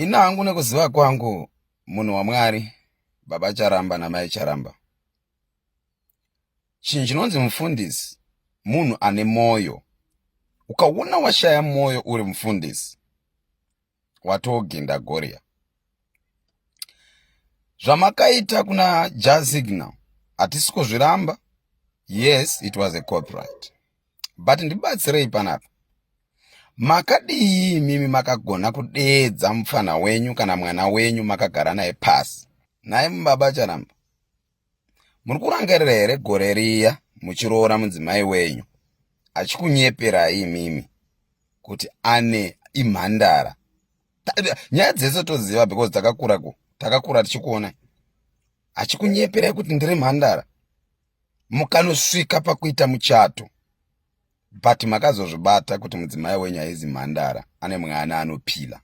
Ini hangu nekuziva kwangu munhu waMwari, baba Charamba namai Charamba, chinhu chinonzi mufundisi munhu ane mwoyo. Ukaona washaya mwoyo uri mufundisi, watoginda goria. Zvamakaita kuna Jah Signal hatisi kuzviramba. Yes, it was a copyright, but ndibatsirei panapa. Makadii imimi makagona kudeedza mupfanha wenyu kana mwana wenyu makagara naye pasi? Nhai mubaba Charamba, muri kurangarira here gore riya muchiroora mudzimai wenyu achikunyeperai imimi kuti ane imhandara? Nyaya dzese toziva because takakura ku takakura tichikuona achikunyeperai kuti ndiri mhandara, mukanosvika pakuita muchato, but makazozvibata kuti mudzimai wenyu haizi mhandara, ane mwana anopila.